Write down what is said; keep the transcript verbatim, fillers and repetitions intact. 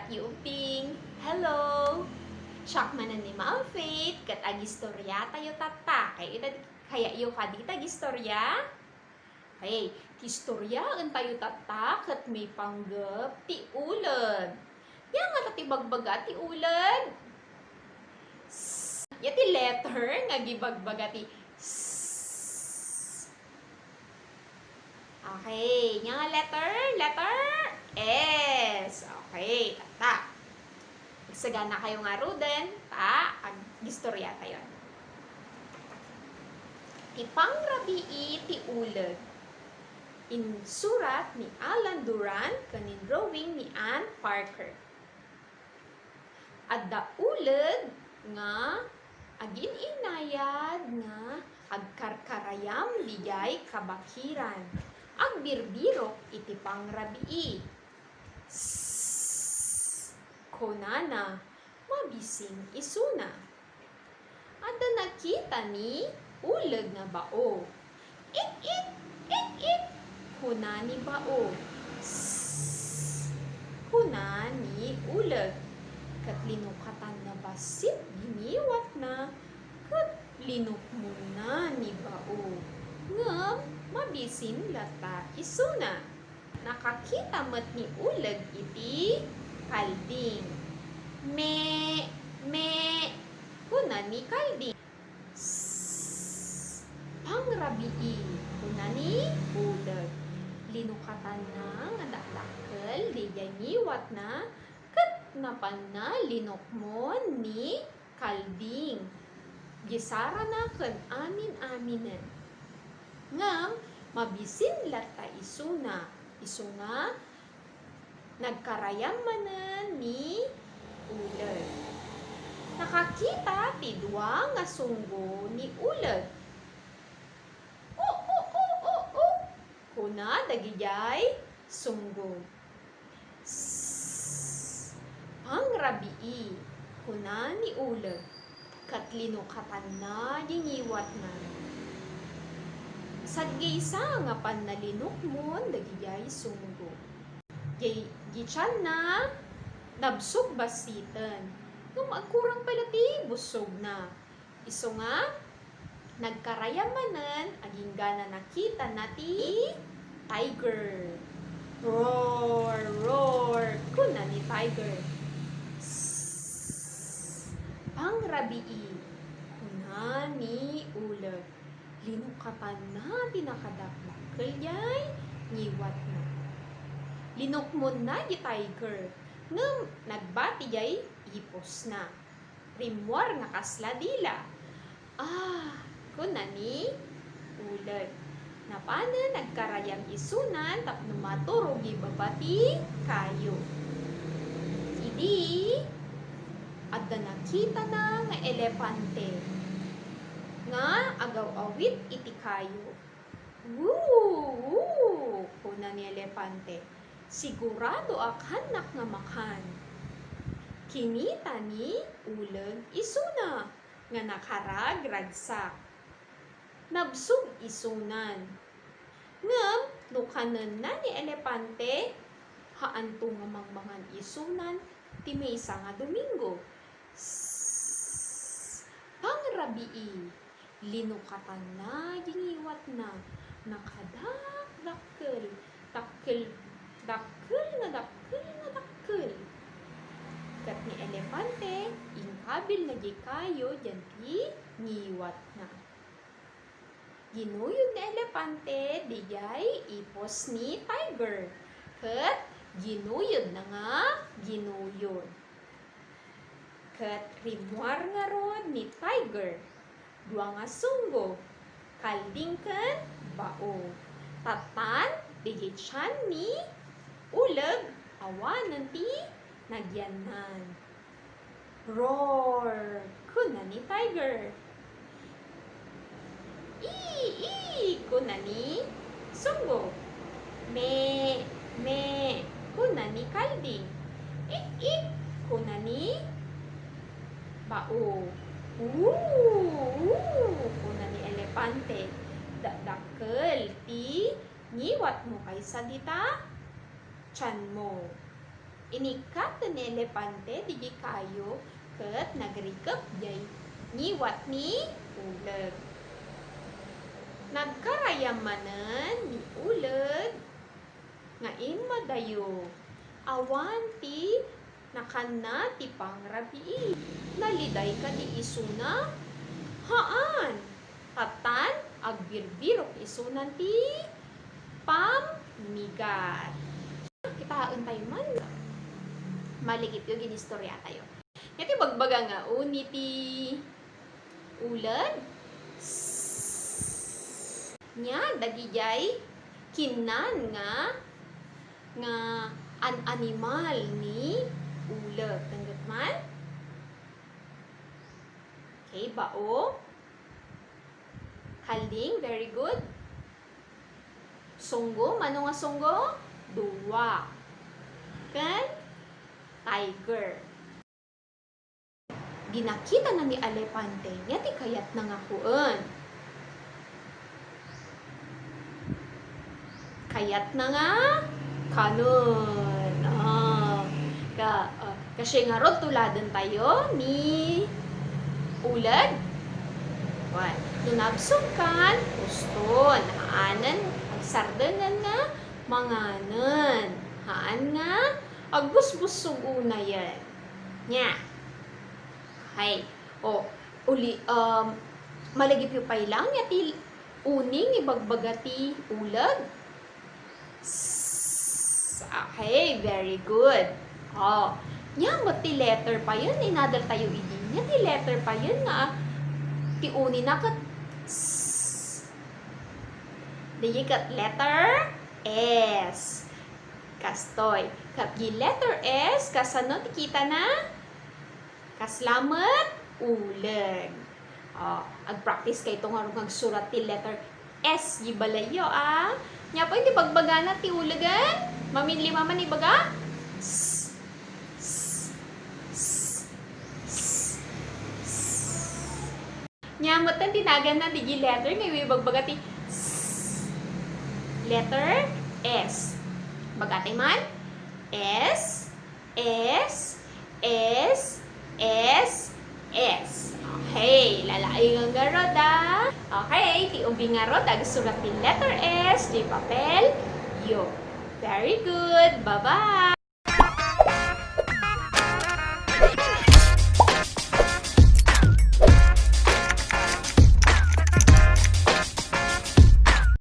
Yubbing! Hello! Siak manen ni Ma'am Faith, ket agistoriatayo tatta. Kay ita, kayatyo kadi ti agistorya? Okay, istoryaentayo tatta ket maipanggep ti uleg. Ania ngata ti ibagbaga ti uleg? S. Ania ti letter nga agibagbaga ti s? Okay, ania nga letter? Letter S. Okay, tatta. Agsaganakayo ngaruden, ta agistoriatayon. Ti pangrabii ti uleg. Insurat ni Alan Durant ken indrawing ni Ann Parker. Adda uleg nga agin-innayad nga agkarkarayam diay kabakiran. Agbirbirok iti pangrabii. S, kunana, mabisin isuna. Adda nakita ni uleg nga bao. "Ik-ik! Ik-ik!" kuna ni bao. "S," kuna ni uleg. Ket linukatanna bassit ti ngiwatna ket linukmonna ni bao. Ngem mabisin latta isuna. Nakakita met ni uleg iti kalding. "Me, me," kuna ni kalding. "S, pangrabii," kuna ni uleg. Linukatanna nga dakdakkel diay ngiwatna ket napanna linukmon ni kalding diay sarana ken amin-aminen. Ngem mabisin latta isuna, isu nga nagkarayam manen ni uleg. Nakakita ti dua nga sunggo ni uleg. "O, o, o, o, o," kuna dagidiay sunggo. "S, pangrabii," kuna ni uleg, ket linukatanna diay ngiwatna. Sadgaysa nga panna linukmon dagidiay sunggo. Diay, diay tianna, nabsog bassiten. Ngem agkurang pay la ti bussogna. Isu nga, nagkarayam manen, agingga nakitana ti tiger. "Roar, roar," kuna ni tiger. "S, pangrabii," kuna ni uleg. Linukatanna ti nakadakdakkel diay ngiwatna. Linukmonna diay tiger, ngem nagbati diay iposna. Rimmuar nga kasla dila. "Ah," kuna ni uleg. Napanen agkarayam isunan tapno maturog ibaba ti kayo. Idi adda nakitana nga elepante nga agaw-awit iti kayo. "Woo! Woo!" kuna ni elepante. "Siguradoak haannak nga makan." Kinita ni uleg isuna nga nakaragragsak. Nabsog isunan. Ngem no kanenna ni elepante, haanto nga mangmangan isunan ti maysa nga Domingo. "S, pangrabii," linukatanna diay ngiwatna. Nakadakdakkel, dakkel, dakkel nga dakkel nga dakkel. Ket ni elepante, inkabilna diay kayo diay ngiwatna. Ginuyod ni elepante diay ipos ni tiger, ket ginuyodna nga ginuyod. Ket rimmuar ngarud ni tiger, dua nga sunggo, kalding ken bao. Tattan, diay tian ni uleg, awanen ti nagyannan. "Roar!" kuna ni tiger. "Ii!" kuna ni sunggo. "Me! Me!" kuna ni kalding. "Ik-ik!" kuna ni bao. "Woo! Woo!" kuna ni elepante. "Dakdakkel ti ngiwatmo kaysa dita tianmo." Inikkat ni elepante dagiti kayo ket nagrikep diay ngiwat ni uleg. Nagkarayam manen ni uleg nga immadayo. Awan ti nakanna ti pangrabii. Naliday kadi isuna? Haan. Tattan, agbirbirok isunan ti pammigat. Kitaen tayo man. Malikipyo, ginistorya tayo. Iti bagbaga nga uni ti uleg. Nya, dagidiay kinnan nga, nga an-animal ni uleg. Tengget man? Okay, bao. Kalding, very good. Sunggo, mano nga sunggo? Dua. Ken tiger. Dinakitana ni elepante, nya ti kayatna nga kuen. Kayatna nga kanen. Ah, ka, ah, kasi ngarud tuladen tayo ni uleg. Wen, no nabsog kan, uston. Haanen, agsardengen nga manganen. Haan nga agbusbussog unayen. Nya. Hay. O, uli, um, malagipyo pay lang, nya ti uni nga ibagbaga ti uleg. S-, okay, very good. O, nya met ti letter payen, another tayo idi. Nya ti letter payen nga, ti unina ket s-, di ket letter S. Kastoy. Ket di letter S, kasano ti kitana? Kasla met uleg. O, agpractice kayto ngarud nga agsurat ti letter S, di balayyo, a. Nya pay, ti bagbagana ti ulegen? Mamili manen ibaga? S, s, s, s, s. Nya, metten ti naganna digi letter nga ibagbaga ti s. Letter S. Baga ti man? S, S, S, S, S. Okay, lalaing ngarud, a. Okay, ti ubing ngarud, agsurat ti letter S, di papelyo. Very good. Bye-bye.